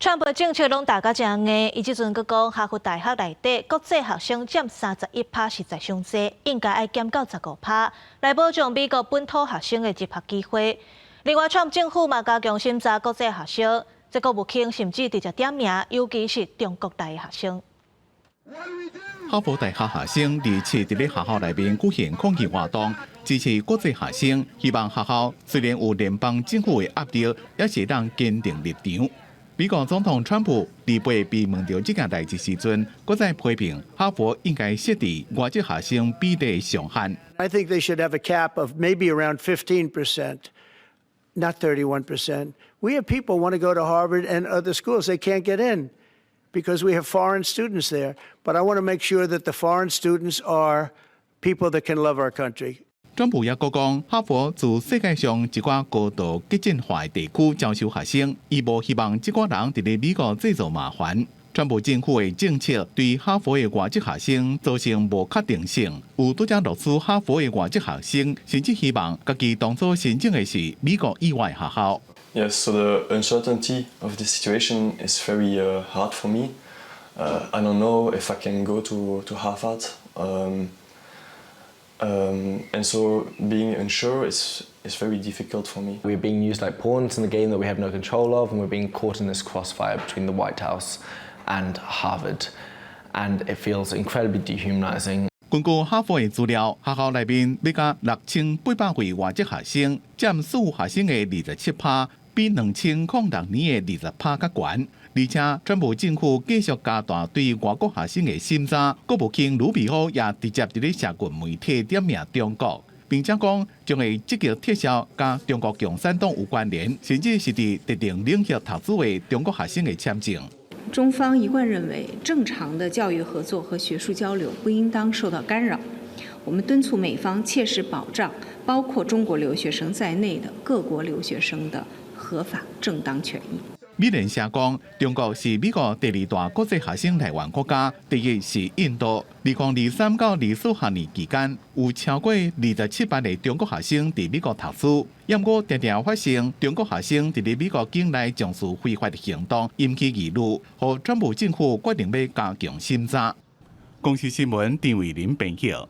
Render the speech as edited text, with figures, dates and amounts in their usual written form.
川普政策攏打甲誠硬，伊這陣閣講哈佛大學內底國際學生佔31趴實在傷濟，應該愛減到15趴，來保障美國本土學生的入學機會。另外，川普政府嘛加強審查國際學生，這國務卿甚至直接點名，尤其是中國來的學生。哈佛大學學生27佇咧學校內面舉行抗議活動，支持國際學生，希望學校雖然有聯邦政府的壓力，也是當堅定立場。美國總統川普禮拜被問到這件代誌時陣，閣再批評哈佛應該設置外籍學生比例上限。 I think they should have a cap of maybe around 15%, not 31%. We have people want to go to Harvard and other schools. They can't get in because we have foreign students there. But I want to make sure that the foreign students are people that can love our country. 川普也閣講，哈佛自世界上一寡高度激進化的地區招收學生，伊無希望這寡人佇咧美國製造麻煩。川普政府的政策對哈佛的外籍學生造成無確定性，有拄才錄取哈佛的外籍學生，甚至希望家己當初申請的是美國以外學校。 Yes, so the uncertainty of this situation is very hard for me. I don't know if I can go to Harvard. And so being unsure is very difficult for me. We're being used like pawns in the game that we have no control of, and we're being caught in this crossfire between the White House and Harvard. And it feels incredibly dehumanizing. 根據哈佛的資料，學校內面欲共6800位外籍學生，佔所有學生的27趴，比2006年的20趴較懸。而且，川普政府繼續加大對外國學生的審查，國務卿魯比奧也直接佇咧社群媒體點名中國，並且講將會積極撤銷佮中國共產黨有關聯，甚至是佇特定領域讀書的中國學生的簽證。中方一貫認為，正常的教育合作和學術交流不應當受到干擾。我們敦促美方切實保障包括中國留學生在內的各國留學生的合法正當權益。美聯社講，中國是美國第二大國際學生來源國家，第一是印度。2023到24學年期間，有超過27萬个中國學生佇美國讀書。毋過，定定發生中國學生佇咧美國境內從事非法的行動，引起疑慮，予川普政府決定欲加強審查。公視新聞陳偉林編譯。